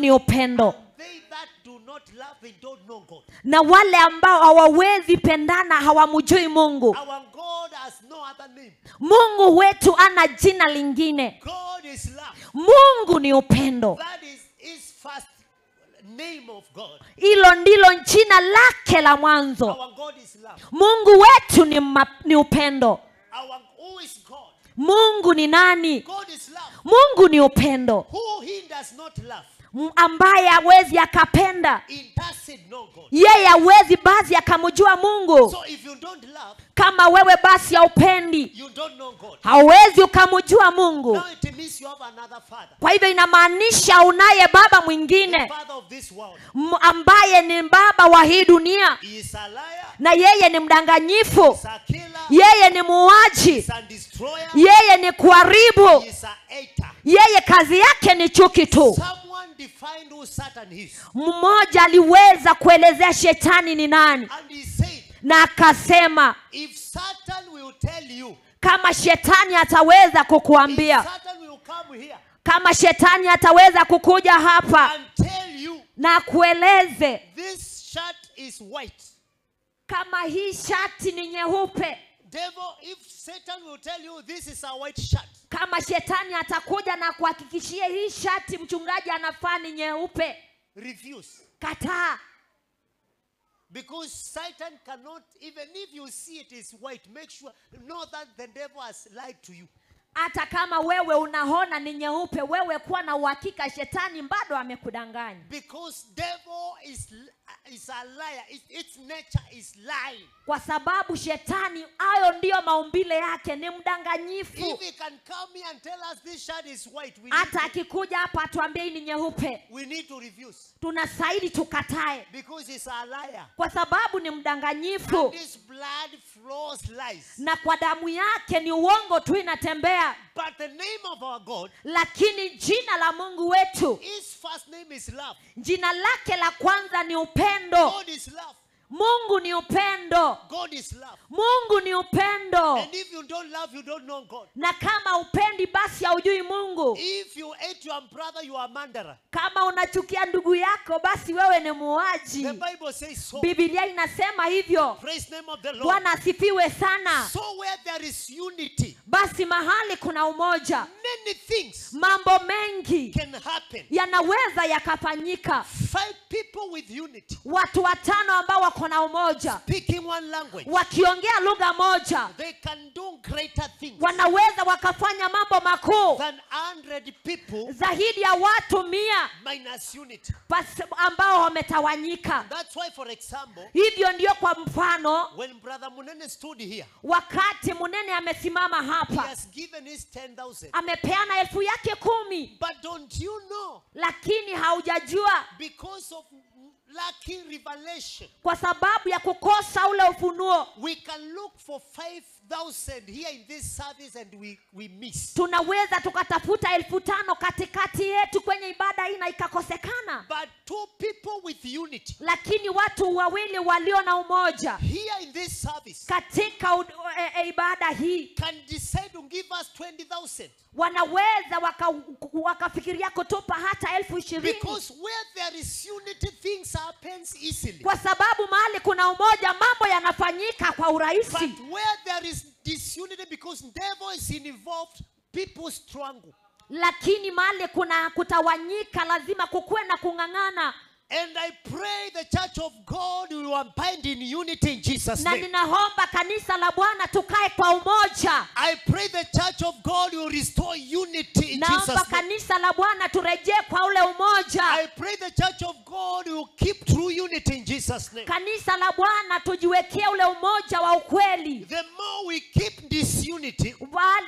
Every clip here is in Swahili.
ni upendo. They that do not love, they don't know God. Na wale ambao hawawezi pendana hawamjui Mungu. Our God has no other name. Mungu wetu ana jina lingine. God is love. Mungu ni upendo. That is his first name of God. Hilo ndilo jina lake la mwanzo. Our God is love. Mungu wetu ni upendo. Who is God? Mungu ni nani? God is love. Mungu ni upendo. Who he does not love, Ambaye hawezi akapenda, he doesn't know God. yeye hawezi basi akamjua Mungu. So if you don't love, Kama wewe basi haupendi, you don't know God. hauwezi ukamjua Mungu. Now it means you have another father. Kwa hivyo inamaanisha unaye baba mwingine, The father of this world. Ambaye ni baba wa hii dunia. He is a liar. Na yeye ni mdanganyifu. He is a killer. Yeye ni muuaji. He is a destroyer. Yeye ni kuharibu. He is a hater. Yeye kazi yake ni chuki tu. Someone defined who Satan is. Mmoja aliweza kuelezea shetani ni nani. And he said, Na akasema, if Satan will tell you, kama shetani ataweza kukuambia, if Satan will come here kama shetani ataweza kukuja hapa and tell you, na kueleze this shirt is white, kama hii shati ni nyeupe, devil, if Satan will tell you this is a white shirt, kama shetani atakuja na kuhakikishia hii shati mchungaji anafaa ni nyeupe, refuse. Kataa. Because Satan cannot, even if you see it is white, make sure, know that the devil has lied to you. Hata kama wewe unaona ni nyeupe, wewe kuwa na uhakika shetani bado amekudanganya. Because devil is a liar. Its nature is lying. Kwa sababu shetani hayo ndiyo maumbile yake, ni mdanganyifu. If he can come here and tell us this shirt is white, hata akikuja hapa atuambie ni nyeupe, we need to refuse. Tunastahili tukatae. Because he's a liar. Kwa sababu ni mdanganyifu. And this blood flows lies. Na kwa damu yake ni uongo tu inatembea. But the name of our God, lakini jina la Mungu wetu, his first name is love. Jina lake la kwanza ni upendo. God is love. Mungu ni upendo. God is love. Mungu ni upendo. And if you don't love, you don't know God. Na kama upendi basi haujui Mungu. If you hate your brother, you are a murderer. Kama unachukia ndugu yako basi wewe ni muuaji. The Bible says so. Biblia inasema hivyo. Praise name of the Lord. Bwana asifiwe sana. So where there is unity, basi mahali kuna umoja, many things mambo mengi can happen. Yanaweza yakafanyika. 5 people with unity, watu watano ambao wako na umoja, speaking one language, wakiongea lugha moja, they can do greater things wanaweza wakafanya mambo makuu than 100 people zaidi ya watu 100 minus unity ambao wametawanyika. That's why, for example, hivyo ndio kwa mfano, when Brother Munene stood here, wakati Munene amesimama hapa, he has given his 10,000, amepeana 10,000. But don't you know, lakini haujajua, because of lacking revelation, kwa sababu ya kukosa ule ufunuo, we can look for 5,000 here in this service and we miss. Tunaweza tukatafuta 5,000 katikati yetu kwenye ibada hii na ikakosekana. But 2 people with unity, lakini watu wawili walio na umoja here in this service, katika ibada hii, can decide to give us 20,000. Wanaweza wakafikiria kutupa hata 20,000. Because where there is unity, things happens easily. Kwa sababu mahali kuna umoja mambo yanafanyika kwa urahisi. But where there is disunity, because devil is involved, people struggle. Lakini mahali kuna kutawanyika lazima kukuwe na kung'ang'ana. And I pray the church of God will abide in unity in Jesus' Na name. ninaomba kanisa la Bwana tukae kwa umoja. I pray the church of God will restore unity in Naomba Jesus' name. kanisa la Bwana turejee kwa ule umoja. I pray the church of God will keep true unity in Jesus' name. Kanisa la Bwana tujiwekee ule umoja wa ukweli. The more we keep this unity,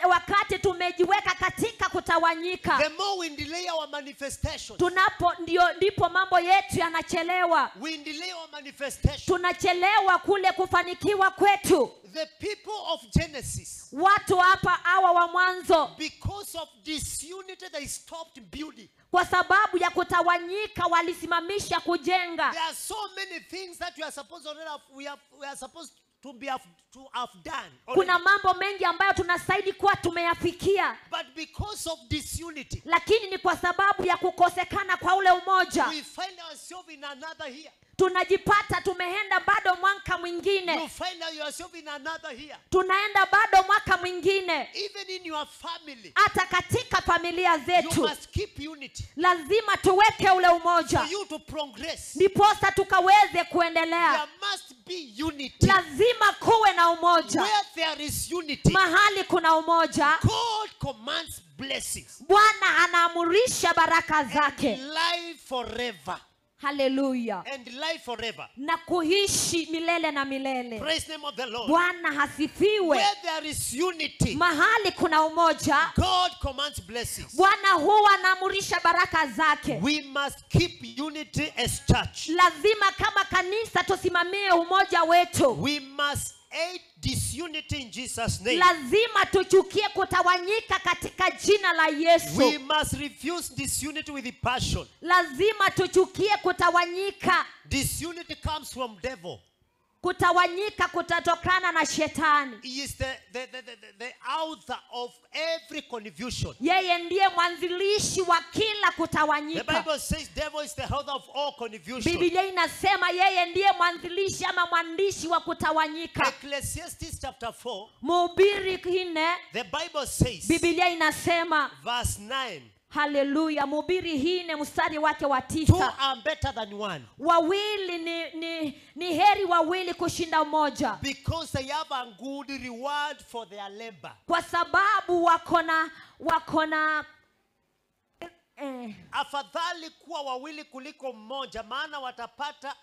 wakati tumejiweka katika kutawanyika, the more we delay our manifestation. Tunapo ndio ndipo mambo yetu yanachelewa. We delay our manifestation. Tunachelewa kule kufanikiwa kwetu. The people of Genesis, watu hapa hawa wa mwanzo, because of disunity they stopped building. Kwa sababu ya kutawanyika walisimamisha kujenga. There are so many things that we are supposed to have, we are supposed to be to have done already. Kuna mambo mengi ambayo tunastahili kuwa tumeyafikia. But because of disunity, lakini ni kwa sababu ya kukosekana kwa ule umoja, we find ourselves in another year. Tunajipata tumeenda bado mwaka mwingine. You find yourself in another year. Tunaenda bado mwaka mwingine. Even in your family, hata katika familia zetu, you must keep unity. Lazima tuweke ule umoja. For you to progress, ndiposa tukaweze kuendelea. There must be unity. Lazima kuwe na umoja. Where there is unity, mahali kuna umoja, God commands blessings. Bwana anaamurisha baraka zake. And life forever. Hallelujah. And life forever. Na kuishi milele na milele. Praise the name of the Lord. Bwana hasifiwe. Where there is unity, mahali kuna umoja, God commands blessings. Bwana huwa anaamurisha baraka zake. We must keep unity as church. Lazima kama kanisa tusimamie umoja wetu. We must hate disunity in Jesus' name. Lazima tuchukie kutawanyika katika jina la Yesu. We must refuse disunity with the passion. Lazima tuchukie kutawanyika. Disunity comes from devil. Kutawanyika kutatokana na shetani. He is the author of every confusion. Yeye ndiye mwanzilishi wa kila kutawanyika. The Bible says devil is the author of all confusion. Biblia inasema yeye ndiye mwanzilishi ama mwandishi wa kutawanyika. Ecclesiastes chapter 4. Mhubiri 4. The Bible says. Biblia inasema verse 9. Hallelujah. Mhubiri 4 mstari wake wa 9. Two are better than one. Wawili ni heri wawili kushinda mmoja. Because they have a good reward for their labor. Kwa sababu wako na Afadhali kuwa wawili kuliko mmoja, maana watapata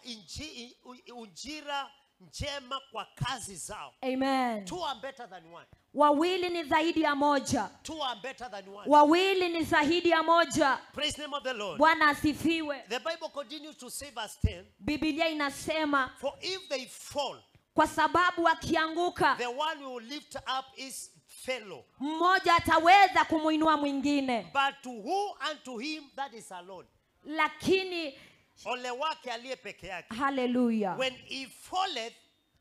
ujira njema kwa kazi zao. Amen. Two are better than one. Wawili ni zaidi ya moja. Two are better than one. Wawili ni zaidi ya moja. Praise the name of the Lord. Bwana asifiwe. The Bible continues to say verse 10. Biblia inasema, for if they fall, kwa sababu wakianguka, the one who will lift up his fellow. Mmoja ataweza kumuinua mwingine. But to who unto him that is alone. Lakini ole wake aliye peke yake. Hallelujah. When he falleth,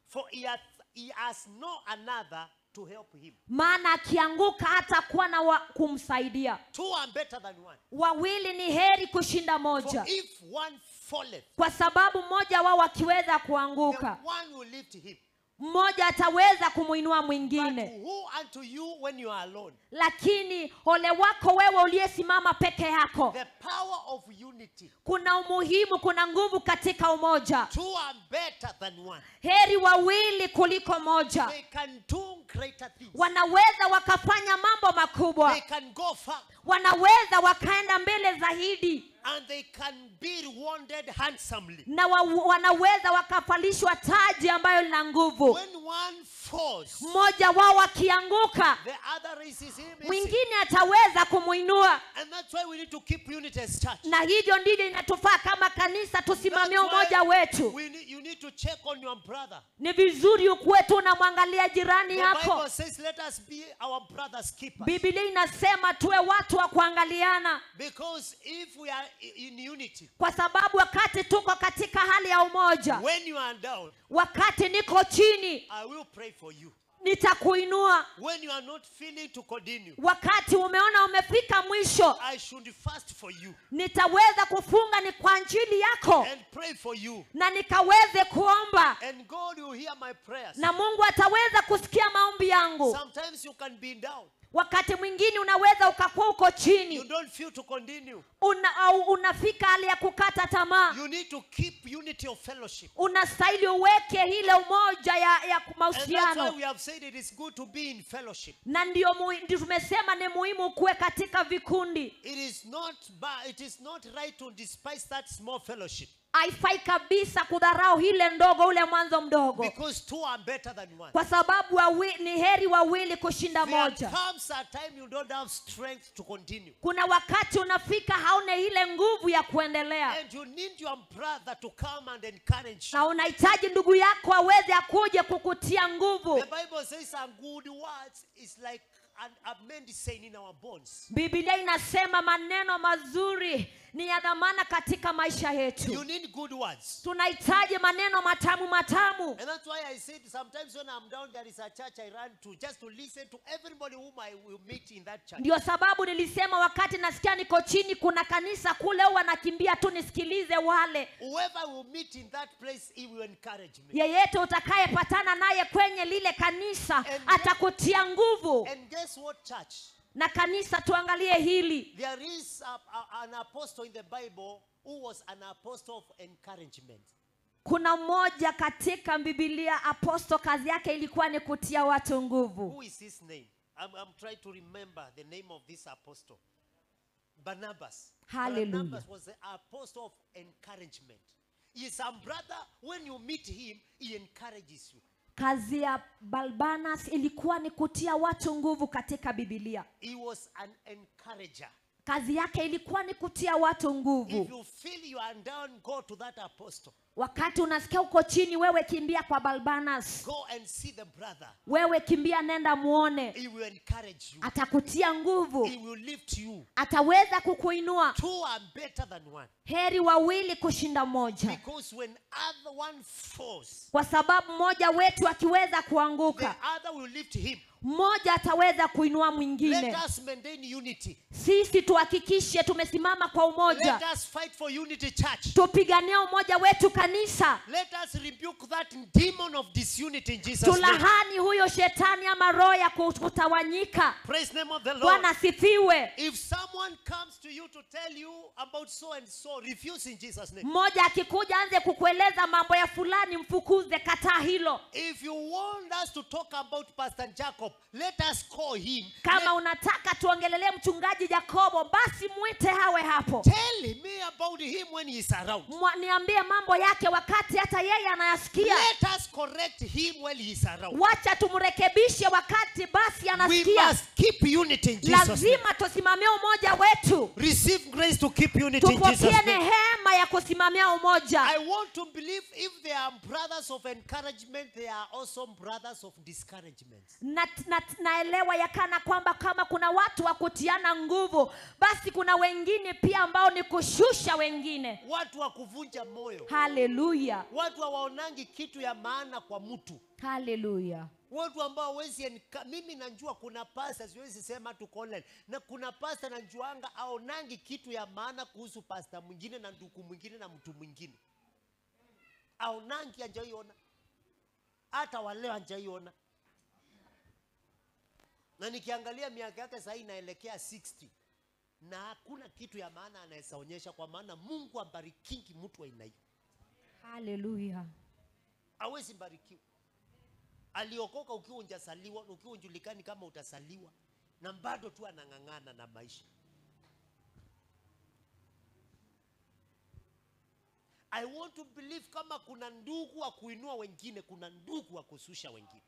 for he has no another to help him. Maana akianguka hatakuwa na wa kumsaidia. Two are better than one. Wawili ni heri kushinda moja. For if one falleth, kwa sababu mmoja wao akiweza kuanguka, the one will lift him. Mmoja ataweza kumuinua mwingine. But who unto you when you are alone? Lakini ole wako wewe uliyesimama peke yako. The power of unity. Kuna umuhimu, kuna nguvu katika umoja. Two are better than one. Heri wawili kuliko moja. They can do greater things. Wanaweza wakafanya mambo makubwa. They can go far. Wanaweza wakaenda mbele zaidi. And they can be rewarded handsomely. Na wanaweza wakafalishwa taji ambayo lina nguvu. When one falls, mmoja wao akianguka, the other raises him. Mwingine ataweza kumuinua. And that's why we need to keep unity as church. Na hivyo ndivyo inatufaa kama kanisa tusimamie umoja wetu. You need to check on your brother. Ni vizuri ukuwe tu unamwangalia jirani yako. The Bible says let us be our brother's keepers. Biblia inasema tuwe watu wa kuangaliana. Because if we are in unity, kwa sababu wakati tuko katika hali ya umoja, when you are down, wakati niko chini, I will pray for you. Nitakuinua. When you are not feeling to continue, wakati umeona umefika mwisho, I should fast for you. Nitaweza kufunga ni kwa ajili yako. And pray for you. Na nikaweze kuomba. And God will hear my prayers. Na Mungu ataweza kusikia maombi yangu. Sometimes you can be down. Wakati mwingine unaweza ukakuwa uko chini. You don't feel to continue. Unafika hali ya kukata tamaa. You need to keep unity of fellowship. Unastahili uweke ile umoja ya mahusiano. And that's why we have said it is good to be in fellowship. Na ndio tumesema ni muhimu kuwe katika vikundi. It is not bad, it is not right to despise that small fellowship. Haifai kabisa kudharau ile ndogo, ule mwanzo mdogo. Because two are better than one. Kwa sababu ni heri wawili kushinda moja. There comes a time you don't have strength to continue. Kuna wakati unafika hauna ile nguvu ya kuendelea. And you need your brother to come and encourage you. Na unahitaji ndugu yako aweze akuje kukutia nguvu. The Bible says some good words is like a medicine in our bones. Biblia inasema maneno mazuri ni ya dhamana katika maisha yetu. You need good words. Tunahitaji maneno matamu matamu. And that's why I said sometimes when I'm down there is a church I run to just to listen to everybody whom I will meet in that church. Ndio sababu nilisema wakati nasikia niko chini kuna kanisa kule huwa nakimbia tu nisikilize wale. Whoever will meet in that place, he will encourage me. Yeyote utakayepatana naye kwenye lile kanisa atakutia nguvu. And guess what, church? Na kanisa tuangalie hili. There is an apostle in the Bible who was an apostle of encouragement. Kuna mmoja katika Biblia apostle kazi yake ilikuwa ni kutia watu nguvu. Who is his name? I'm trying to remember the name of this apostle. Barnabas. Hallelujah. Barnabas was the apostle of encouragement. He is a brother, when you meet him, he encourages you. Kazi ya Barnabas ilikuwa ni kutia watu nguvu katika Biblia. He was an encourager. Kazi yake ilikuwa ni kutia watu nguvu. If you feel you are down, go to that apostle. Wakati unasikia uko chini, wewe kimbia kwa Barnabas. Go and see the brother. Wewe kimbia, nenda muone. He will encourage you. Atakutia nguvu. He will lift you. Ataweza kukuinua. Two are better than one. Heri wawili kushinda mmoja. Because when other one falls, kwa sababu mmoja wetu akiweza kuanguka, the other will lift him. Mmoja ataweza kuinua mwingine. Let us maintain unity. Sisi tuhakikishe tumesimama kwa umoja. Let us fight for unity, church. Tupiganie umoja wetu kanisa. Let us rebuke that demon of disunity in Jesus' name. Tulahani huyo shetani ama roho ya kutawanyika. Praise the name of the Lord. Bwana asifiwe. If someone comes to you to tell you about so and so, refuse in Jesus' name. Mmoja akikuja anze kukueleza mambo ya fulani, mfukuze, kataa hilo. If you want us to talk about Pastor Jacob, let us call him. Kama unataka tuongelelee mchungaji Jacobo, basi muite hawe hapo. Tell me about him when he is around. Niambie mambo yake wakati hata yeye anayasikia. Let us correct him while he is around. Wacha tumrekebishe wakati basi anasikia. We must keep unity in Jesus' name. Lazima tusimamie umoja wetu. Receive grace to keep unity in Jesus' name. Tupokee neema ya kusimamia umoja. I want to believe if there are brothers of encouragement, there are also brothers of discouragement. Naelewa yakana kwamba kama kuna watu wa kutiana nguvu, basi kuna wengine pia ambao ni kushusha wengine. Watu wa kuvunja moyo. Hallelujah. Watu hawaonangi kitu ya maana kwa mtu. Hallelujah. Watu ambao hawezi, mimi najua kuna pastor, siwezi sema tu online, na kuna pastor najuanga aonangi kitu ya maana kuhusu pastor mwingine na ndugu mwingine na mtu mwingine. Aonangi, hajaiona. Hata wale hajaiona. Na nikiangalia miaka yake sasa inaelekea 60. Na hakuna kitu ya maana anaweza onyesha, kwa maana Mungu ambarikingi mtu aina hiyo. Hallelujah. Hawezi barikiwa. Aliokoka ukiwa hujasaliwa, ukiwa hujulikani kama utasaliwa, na bado tu anang'ang'ana na maisha. I want to believe kama kuna ndugu wa kuinua wengine, kuna ndugu wa kususha wengine.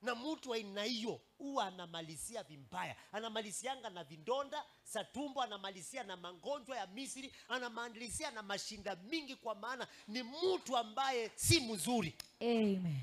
Na mtu aina hiyo huwa anamalizia vibaya. Anamalizianga na vidonda za tumbo, anamalizia na magonjwa ya Misri, anamalizia na mashinda mingi, kwa maana ni mtu ambaye si mzuri. Amen.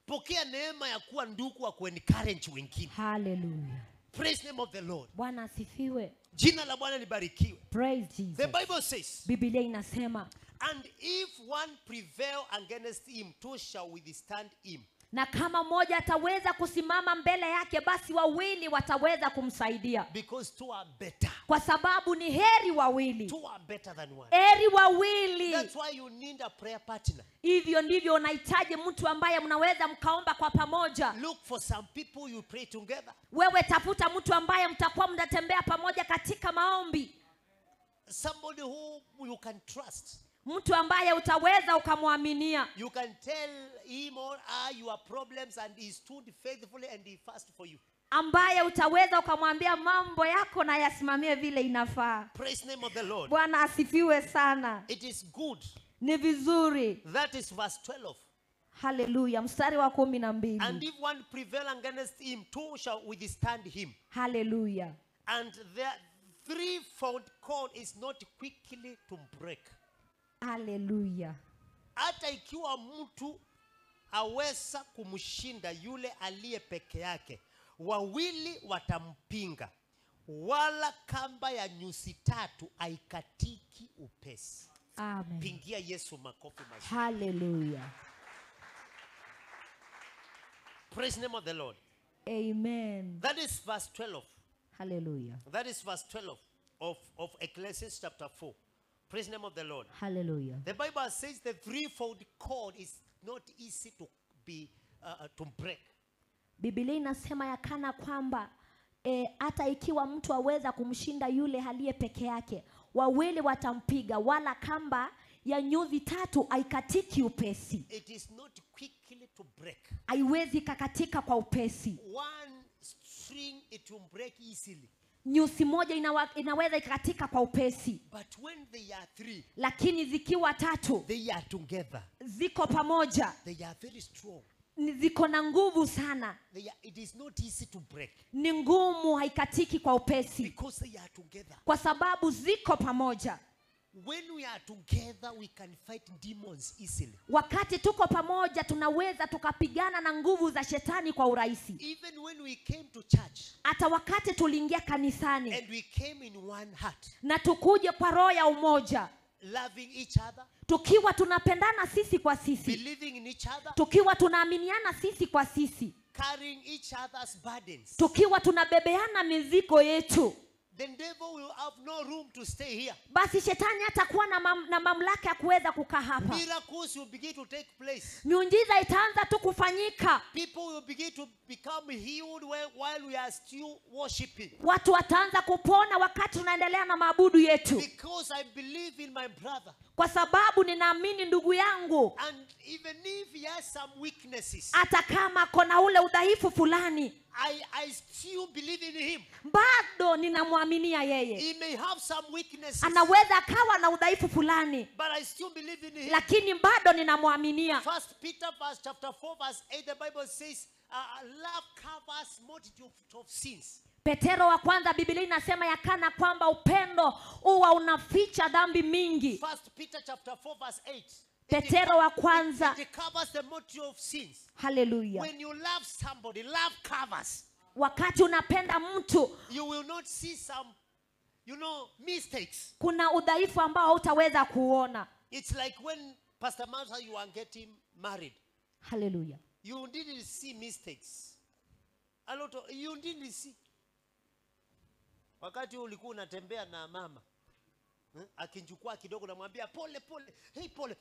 Pokea neema ya kuwa ndugu wa kuencourage wengine. Hallelujah. Praise the name of the Lord. Bwana asifiwe. Jina la Bwana libarikiwe. Praise Jesus. The Bible says, Biblia inasema, and if one prevail against him, two shall withstand him. Na kama mmoja ataweza kusimama mbele yake, basi wawili wataweza kumsaidia. Because two are better. Kwa sababu ni heri wawili. Two are better than one. Heri wawili. That's why you need a prayer partner. Hivyo ndivyo unahitaji mtu ambaye mnaweza mkaomba kwa pamoja. Look for some people you pray together. Wewe tafuta mtu ambaye mtakuwa mnatembea pamoja katika maombi. Somebody who you can trust. Mtu ambaye utaweza ukamwaminia. You can tell him or her your problems and he stood faithfully and he fast for you. Ambaye utaweza ukamwambia mambo yako na yasimamie vile inafaa. Praise the name of the Lord. Bwana asifiwe sana. It is good. Ni vizuri. That is verse 12. Hallelujah. Mstari wa 12. And if one prevail against him, two shall withstand him. Hallelujah. And the threefold cord is not quickly to break. Hallelujah. Hata ikiwa mtu aweza kumshinda yule aliye peke yake, wawili watampinga, wala kamba ya nyuzi tatu haikatiki upesi. Amen. Pingia Yesu makofi mazuri. Hallelujah. Praise the name of the Lord. Amen. That is verse 12. Hallelujah. That is verse 12 of Ecclesiastes chapter 4. Praise the name of the Lord. Hallelujah. The Bible says the threefold cord is not easy to be to break. Biblia inasema yakana kwamba hata ikiwa mtu aweza kumshinda yule aliye peke yake, wawili watampiga, wala kamba ya nyuzi tatu haikatiki upesi. It is not quickly to break. Haiwezi kakatika kwa upesi. One string it will break easily. Nyuzi moja inaweza ikakatika kwa upesi. But when they are three, lakini zikiwa tatu, they are together. Ziko pamoja. They are very strong. Ziko na nguvu sana. It is not easy to break. Ni ngumu, haikatiki kwa upesi. Because they are together. Kwa sababu ziko pamoja. When we are together, we can fight demons easily. Wakati tuko pamoja tunaweza tukapigana na nguvu za shetani kwa urahisi. Even when we came to church, hata wakati tuliingia kanisani, and we came in one heart, na tukuje kwa roho ya umoja, loving each other, tukiwa tunapendana sisi kwa sisi, believing in each other, tukiwa tunaaminiana sisi kwa sisi, carrying each other's burdens, tukiwa tunabebeana mizigo yetu, the devil will have no room to stay here. Basi shetani hatakuwa na mamlaka ya kuweza kukaa hapa. Miracles will begin to take place. Miujiza itaanza tu kufanyika. People will begin to become healed while we are still worshiping. Watu wataanza kupona wakati tunaendelea na maabudu yetu. Because I believe in my brother. Kwa sababu ninaamini ndugu yangu. And even if he has some weaknesses, hata kama kuna ule udhaifu fulani, I still believe in him. Bado ninamwaminia yeye. He may have some weaknesses. Anaweza akawa na udhaifu fulani, but I still believe in him. Lakini bado ninamwaminia. First Peter verse chapter 4 verse 8, the Bible says, love covers multitude of sins. Petero wa kwanza Biblia inasema yakana kwamba upendo huwa unaficha dhambi mingi. First Peter chapter 4 verse 8. Petero wa kwanza. It covers the multitude of sins. Hallelujah. When you love somebody, love covers. Wakati unapenda mtu, you will not see some, mistakes. Kuna udhaifu ambao hutaweza kuona. It's like when Pastor Martha, you are getting married. Hallelujah. You didn't see mistakes. A lot of, you didn't see. Wakati ulikuwa unatembea na mama, akinjukua kidogo namwambia pole pole, hey pole,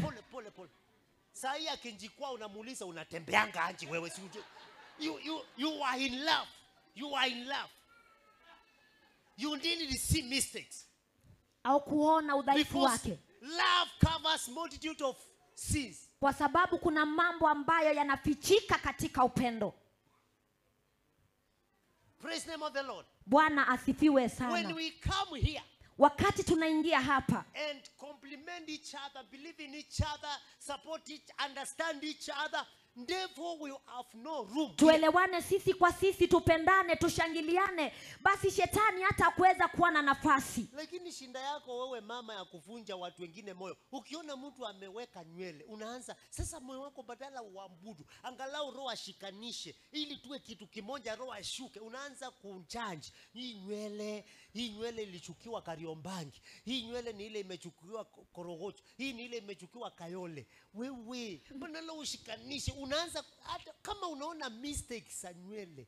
pole pole pole. Saa hii akinjikua unamuuliza unatembeanga aje wewe, si uje? You are in love. You are in love. You didn't see mistakes. Au kuona udhaifu wake. Love covers multitude of sins. Kwa sababu kuna mambo ambayo yanafichika katika upendo. Praise the name of the Lord. Bwana asifiwe sana. When we come here, wakati tunaingia hapa, and compliment each other, believe in each other, support each, understand each other, devil will have no room. Tuelewane sisi kwa sisi, tupendane, tushangiliane, basi shetani hata kuweza kuwa na nafasi. Lakini shinda yako wewe mama ya kuvunja watu wengine moyo. Ukiona mtu ameweka nywele, unaanza sasa moyo wako badala uambudu, angalau roho ashikanishe ili tuwe kitu kimoja, roho ashuke. Unaanza kunjudge. Hii nywele ilichukiwa Kariobangi. Hii nywele ni ile imechukiwa Korogocho. Hii ni ile imechukiwa Kayole. Wewe, mbona ushikanishe? Unaanza hata kama unaona mistakes za nywele.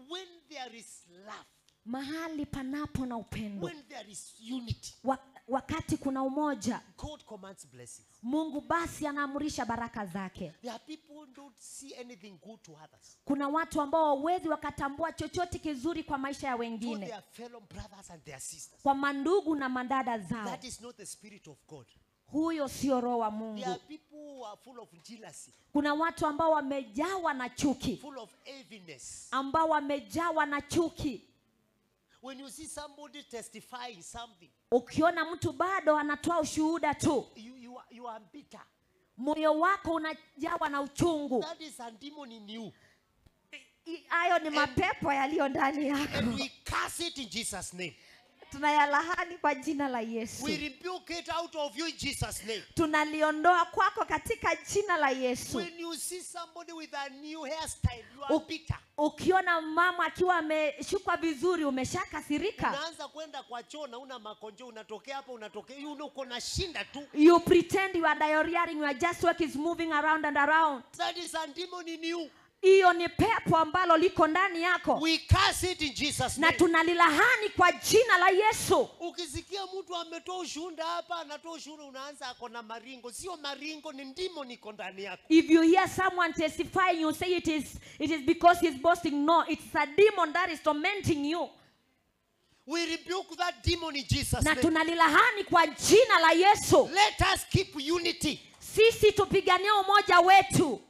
When there is love, mahali panapo na upendo, when there is unity, wakati kuna umoja, God commands blessings. Mungu basi anaamrisha baraka zake. There are people who don't see anything good to others. Kuna watu ambao hawawezi wakatambua chochote kizuri kwa maisha ya wengine. To their fellow brothers and their sisters. Kwa mandugu na mandada zao. That is not the spirit of God. Huyo sio roho wa Mungu. There are people who are full of jealousy. Kuna watu ambao wamejawa na chuki. Full of enviness. Ambao wamejawa na chuki. When you see somebody testifying something, ukiona mtu bado anatoa ushuhuda tu, you are bitter. Moyo wako unajawa na uchungu. That is a demon in you. Hayo ni mapepo yaliyo ndani yako. And we curse it in Jesus' name. Tunayalahani kwa jina la Yesu. We rebuke it out of you in Jesus' name. Tunaliondoa kwako katika jina la Yesu. When you see somebody with a new hairstyle, you are bitter. Ukiona mama akiwa ameshukwa vizuri umeshakasirika. Unaanza kwenda kwa choo na una makonjo, unatokea hapo, unatokea, you know, uko na shinda tu. You pretend you are diarrheaing, your just work is moving around and around. That is a demon in you. Hiyo ni pepo ambalo liko ndani yako. We curse it in Jesus' name. Na tunalilahani kwa jina la Yesu. Ukisikia mtu ametoa ushuhuda hapa, anatoa ushuhuda, unaanza ako na maringo. Sio maringo, ni demon iko ndani yako. If you hear someone testifying, you say it is because he's boasting. No, it's a demon that is tormenting you. We rebuke that demon in Jesus' name. Na tunalilahani kwa jina la Yesu. Let us keep unity. Sisi tupiganie umoja wetu.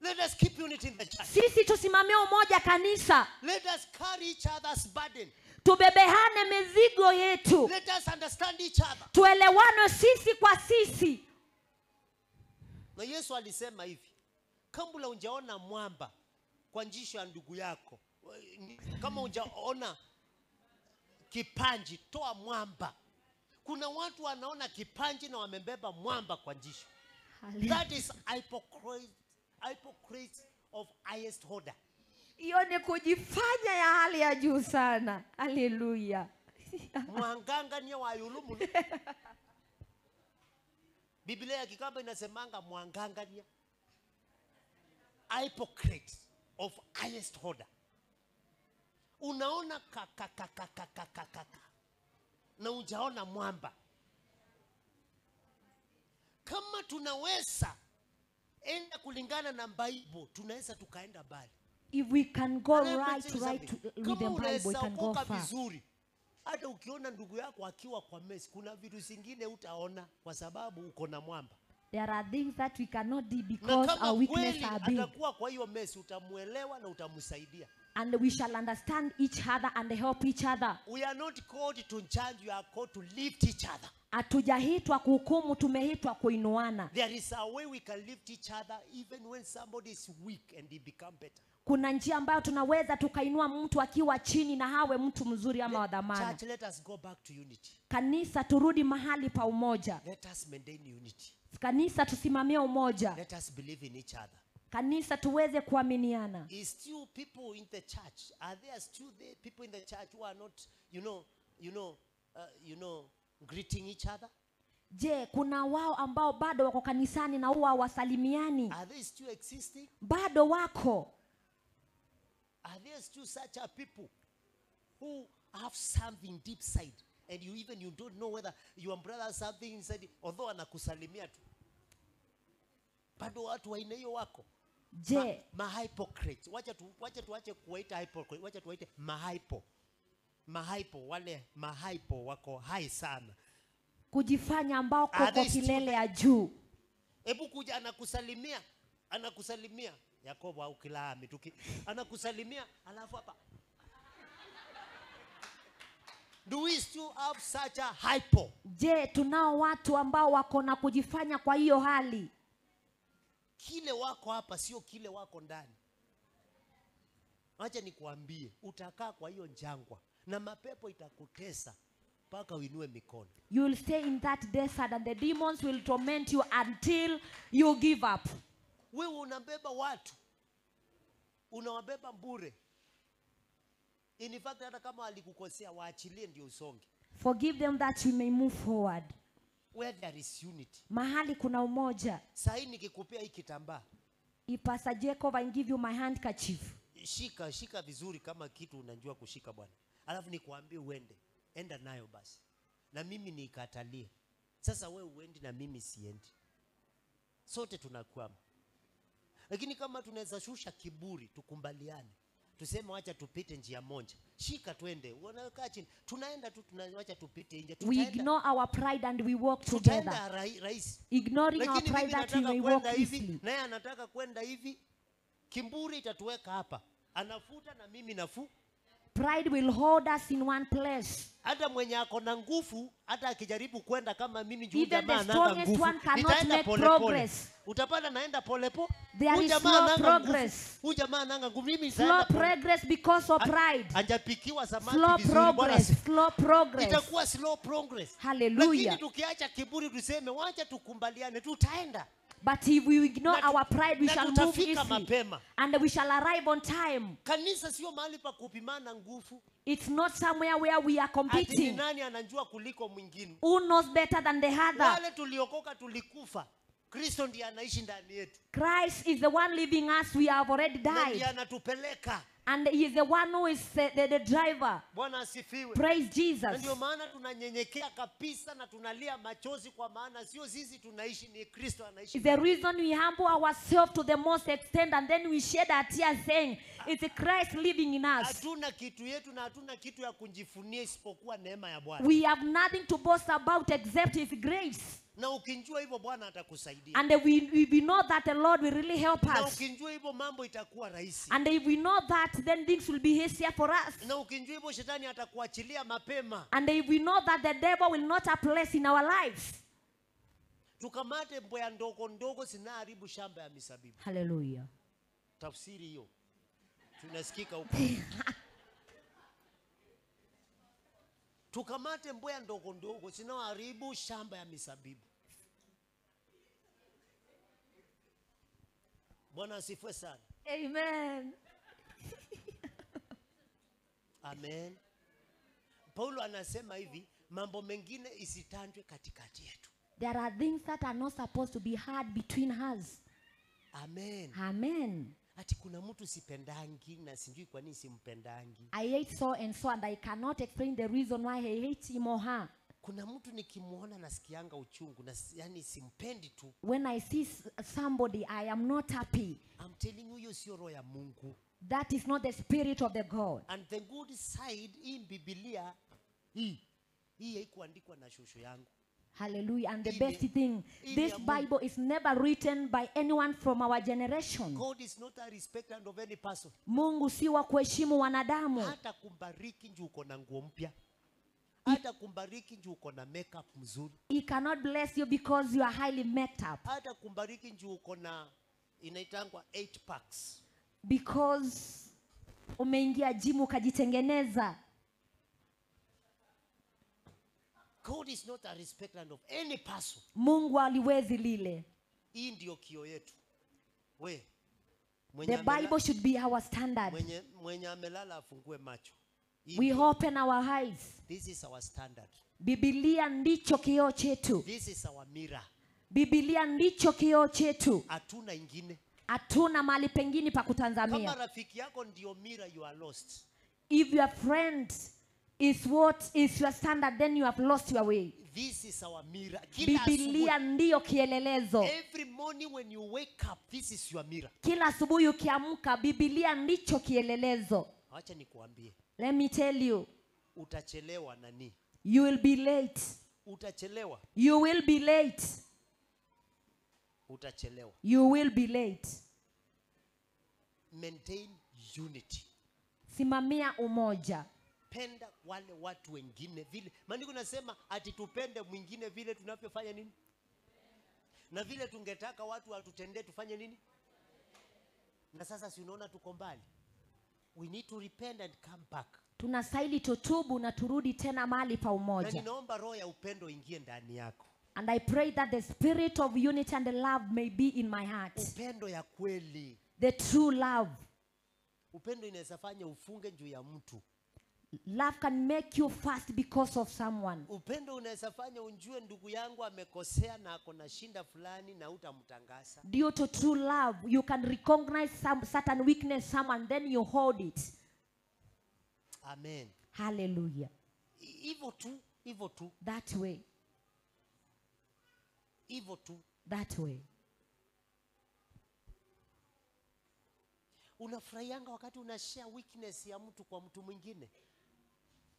Let us keep unity in the church. Sisi tusimamie umoja kanisa. Let us carry each other's burden. Tubebehane mizigo yetu. Let us understand each other. Tuelewane sisi kwa sisi. Na Yesu alisema hivi, kabla hujaona mwamba kwa njisho ya ndugu yako, kama hujaona kipanji, toa mwamba. Kuna watu wanaona kipanji na wamebeba mwamba kwa njisho. That is hypocrite of highest order. Hiyo ni kujifanya ya hali ya juu sana. Haleluya. Mwanganga ni wa yulumu. Biblia ya Kikamba inasemanga mwanganga ni hypocrite of highest order. Unaona kaka kaka kaka kaka na hujaona mwamba. Kama tunaweza enda kulingana na Bible, tunaweza tukaenda mbali. If we can go right with the Bible, we can go far. Vizuri. Hata ukiona ndugu yako akiwa kwa mesi, kuna vitu zingine utaona kwa sababu uko na mwamba. There are things that we cannot do because our weakness are big. Atakuwa kwa hiyo mesi, utamuelewa na utamsaidia. And we shall understand each other and help each other. We are not called to judge, we are called to lift each other. Hatujaitwa kuhukumu, tumeitwa kuinuana. There is a way we can lift each other even when somebody is weak and they become better. Kuna njia ambayo tunaweza tukainua mtu akiwa chini na hawe mtu mzuri ama wa dhamana. Church, let us go back to unity. Kanisa, turudi mahali pa umoja. Let us maintain unity. Kanisa, tusimamie umoja. Let us believe in each other. Kanisa, tuweze kuaminiana. Is still people in the church? Are there still the people in the church who are not, greeting each other? Je, kuna wao ambao bado wako kanisani na huwa wasalimiani? Are they still existing? Bado wako. Are there still such a people who have something deep side and you even you don't know whether your brother has something inside, although anakusalimia tu? Bado watu wa aina hiyo wako. Je, ma hypocrites. Wacha tuache kuwaita hypocrite, wacha tuwaite mahypo. Mahypo, wale mahypo wako high sana. Kujifanya ambao kwa kilele ya juu. Hebu kuja anakusalimia, anakusalimia Yakobo au Kilami tuki anakusalimia alafu hapa. Do we still have such a hypo? Je, tunao watu ambao wako na kujifanya kwa hiyo hali? Kile wako hapa sio kile wako ndani. Acha nikuambie, utakaa kwa hiyo jangwa na mapepo itakutesa mpaka uinue mikono. You will stay in that desert and the demons will torment you until you give up. Wewe unabeba watu, unawabeba bure. In fact, hata kama alikukosea waachilie ndio usonge. Forgive them that you may move forward. Where there is unity. Mahali kuna umoja. Sahi nikikupea hii kitambaa. If Pastor Jacob I give you my handkerchief. Shika, shika vizuri kama kitu unajua kushika bwana. Alafu nikuambie uende. Enda nayo basi. Na mimi nikatalie. Sasa wewe uendi na mimi siendi. Sote tunakwama. Lakini kama tunaweza shusha kiburi, tukumbaliane. Tuseme wacha tupite njia moja. Shika twende. Unakaa chini. Tunaenda tu, tunawacha tupite nje. We ignore our pride and we walk together. Tutaenda rahisi. Ignoring our pride that we may walk easily. Naye anataka kwenda hivi. Kiburi itatuweka hapa. Anafuta na mimi nafu. Pride will hold us in one place. Hata mwenye ako na nguvu, hata akijaribu kwenda kama mimi juu Even jamaa the ananga strongest nguvu, one cannot nitaenda make pole pole. progress. Utapata naenda pole pole. There Huyu is jamaa slow ananga nguvu. progress. Huyu jamaa ananga nguvu, mimi Slow nitaenda pole. progress because of pride. Hajapikiwa samaki Slow vizuri, Bwana progress. Slow progress. Itakuwa slow progress. Hallelujah. Lakini tukiacha kiburi tuseme wacha tukumbaliane, tutaenda. But if we ignore our pride, we Na shall move tutafika easily. mapema. And we shall arrive on time. Kanisa sio mahali pa kupimana nguvu. It's not somewhere where we are Ati ni competing. nani anajua kuliko mwingine. Who knows better than the other? Wale tuliokoka tulikufa. Kristo ndiye anaishi ndani yetu. Christ is the one leaving us. We have already Na ndiye died. anatupeleka. And he is the one who is the driver. Bwana asifiwe. Praise Na Jesus. ndio maana tunanyenyekea kabisa na tunalia machozi, kwa maana sio sisi tunaishi, ni Kristo anaishi. It's the reason we humble ourselves to the most extent, and then we shed our tears saying, it's Christ living in us. Hatuna kitu yetu na hatuna kitu ya kujifunia isipokuwa neema ya Bwana. We have nothing to boast about except his grace. Na ukijua hivyo Bwana atakusaidia. And we know that the Lord will really help Na us. ukijua hivyo mambo itakuwa rahisi. And if we know that, then things will be easier for us. Na ukijua hivyo shetani atakuachilia mapema. And if we know that, the devil will not have place in our lives. Tukamate mbweha ndogo ndogo zinaharibu shamba ya mizabibu. Hallelujah. Tafsiri hiyo. Tunasikika huko. Tukamate mbweha ndogo ndogo zinaharibu shamba ya mizabibu. Bwana asifiwe sana. Amen. Amen. Paulo anasema hivi, mambo mengine isitanjwe katikati yetu. There are things that are not supposed to be heard between us. Amen. Amen. Ati kuna mtu sipendangi na sijui kwa nini simpendangi. I hate so and so and I cannot explain the reason why I hate him or her. Kuna mtu nikimuona nasikianga uchungu na yani simpendi tu. When I see somebody, I am not happy. I'm telling you, hiyo sio roho ya Mungu. That is not the spirit of the God. And the good side in Biblia hii haikuandikwa na shosho yangu. Hallelujah. And the best thing, this Bible is never written by anyone from our generation. God is not a respecter of any person. Mungu si wa kuheshimu wanadamu. Hata kumbariki njoo uko na nguo mpya. Hata kumbariki njoo uko na makeup mzuri. He cannot bless you because you are highly made up. Hata kumbariki njoo uko na inaitangwa 8 packs. Because umeingia gym ukajitengeneza. God is not a respecter of any person. Mungu aliwezi lile. Hii ndio kio yetu. We. The Bible should be our standard. Mwenye amelala afungue macho. We open our eyes. This is our standard. Biblia ndicho kioo chetu. This is our mirror. Biblia ndicho kioo chetu. Hatuna ingine. Hatuna mahali pengine pa kutazamia. Kama rafiki yako ndio mirror, you are lost. If your friend is what is your standard, then you have lost your way. This is our mirror. Biblia ndiyo kielelezo. Every morning when you wake up, this is your mirror. Kila asubuhi ukiamka, Biblia ndicho kielelezo. Acha nikuambie. Let me tell you. Utachelewa nani? You will be late. Utachelewa. You will be late. Utachelewa. You will be late. Maintain unity. Simamia umoja. Penda wale watu wengine vile. Maandiko nasema ati tupende mwingine vile tunavyofanya nini? Na vile tungetaka watu watutendee tufanye nini? Na sasa si unaona tuko mbali. We need to repent and come back. Tunastahili tutubu na turudi tena mahali pa umoja. Na ninaomba roho ya upendo ingie ndani yako. And I pray that the spirit of unity and the love may be in my heart. Upendo ya kweli. The true love. Upendo inaweza fanya ufunge juu ya mtu. Love can make you fast because of someone. Upendo unaweza fanya unjue ndugu yangu amekosea na ako na shinda fulani na utamtangaza. Due to true love, you can recognize some certain weakness someone, then you hold it. Amen. Hallelujah. Hivyo tu, hivyo tu. That way. Hivyo tu. That way. Unafurahianga wakati unashare weakness ya mtu kwa mtu mwingine.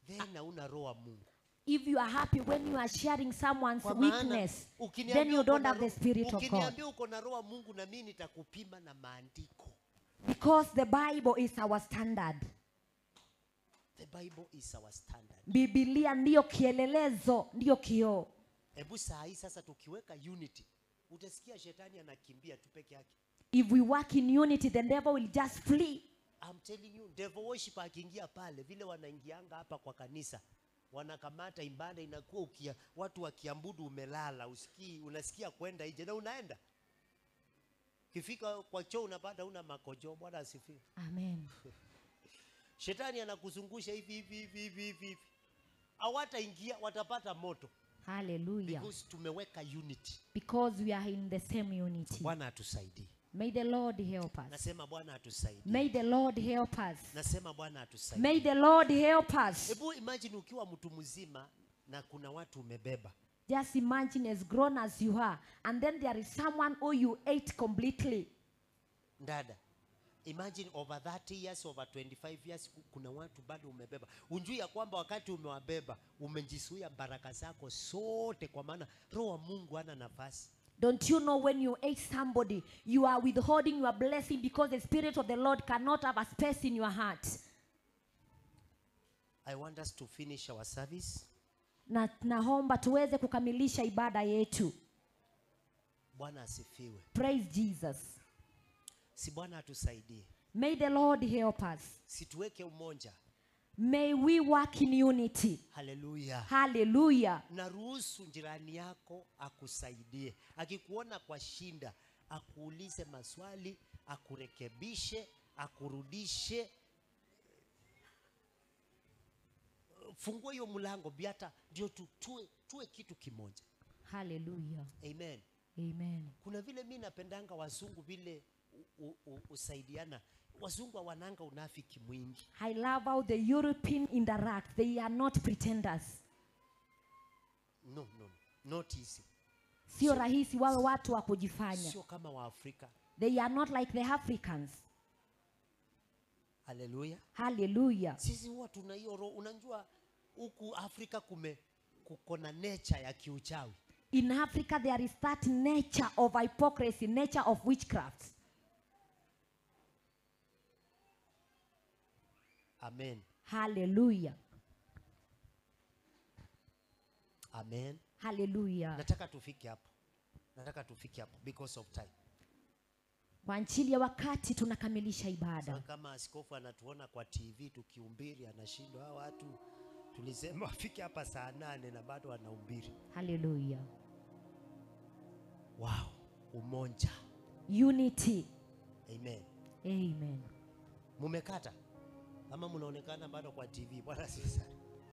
Then hauna roho wa Mungu. If you are happy when you are sharing someone's weakness, then you don't have the spirit of God. Ukiniambia uko na roho wa Mungu na mimi nitakupima na maandiko. Because the Bible is our standard. Bible is our standard. Biblia ndiyo kielelezo, ndiyo kioo. Hebu saa hii sasa tukiweka unity, utasikia shetani anakimbia tu peke yake. If we work in unity, the devil will just flee. I'm telling you, devil worship akiingia pale, vile wanaingianga hapa kwa kanisa, wanakamata ibada inakuwa watu wakiambudu umelala, usikii, unasikia kwenda nje na unaenda. Kifika kwa choo unapata una makojo. Bwana asifiwe. Amen. Shetani anakuzungusha hivi hivi hivi hivi hivi. Hawataingia, watapata moto. Hallelujah. Because tumeweka unity. Because we are in the same unity. Bwana atusaidie. May the Lord help us. Nasema Bwana atusaidie. May the Lord help us. Nasema Bwana atusaidie. May the Lord help us. Hebu imagine ukiwa mtu mzima na kuna watu umebeba. Just imagine as grown as you are, and then there is someone who you ate completely. Dada, imagine over 30 years, over 25 years, kuna watu bado umebeba. Unjui ya kwamba wakati umewabeba, umejisuia baraka zako sote, kwa maana Roho wa Mungu hana nafasi. Don't you know when you ate somebody, you are withholding your blessing because the Spirit of the Lord cannot have a space in your heart. I want us to finish our service. Na naomba tuweze kukamilisha ibada yetu. Bwana asifiwe. Praise Jesus. Si Bwana atusaidie. May the Lord help us. Si tuweke umoja. May we work in unity. Hallelujah. Hallelujah. Na ruhusu jirani yako akusaidie. Akikuona kwa shinda, akuulize maswali, akurekebishe, akurudishe. Fungua hiyo mlango biata, ndio tuwe kitu kimoja. Hallelujah. Amen. Amen. Kuna vile mimi napendanga wazungu vile usaidiana. Wazungu wananga unafiki mwingi. I love how the European interact. They are not pretenders. No, no, not easy. Sio rahisi wawe watu wa kujifanya. Sio kama wa Afrika. They are not like the Africans. Hallelujah. Hallelujah. Sisi huwa tuna hiyo roho. Unajua huku Afrika kuko na nature ya kiuchawi. In Africa there is that nature of hypocrisy, nature of witchcraft. Amen. Hallelujah. Amen. Hallelujah. Nataka tufike hapo. Nataka tufike hapo because of time. Kwa ajili ya wakati tunakamilisha ibada. Sasa kama askofu anatuona kwa TV tukihubiri anashindwa, hawa watu tulisema wafike hapa saa 8 na bado wanahubiri. Hallelujah. Wow, umoja. Unity. Amen. Amen. Mumekata? Ama mnaonekana bado kwa TV? Bwana asifiwe.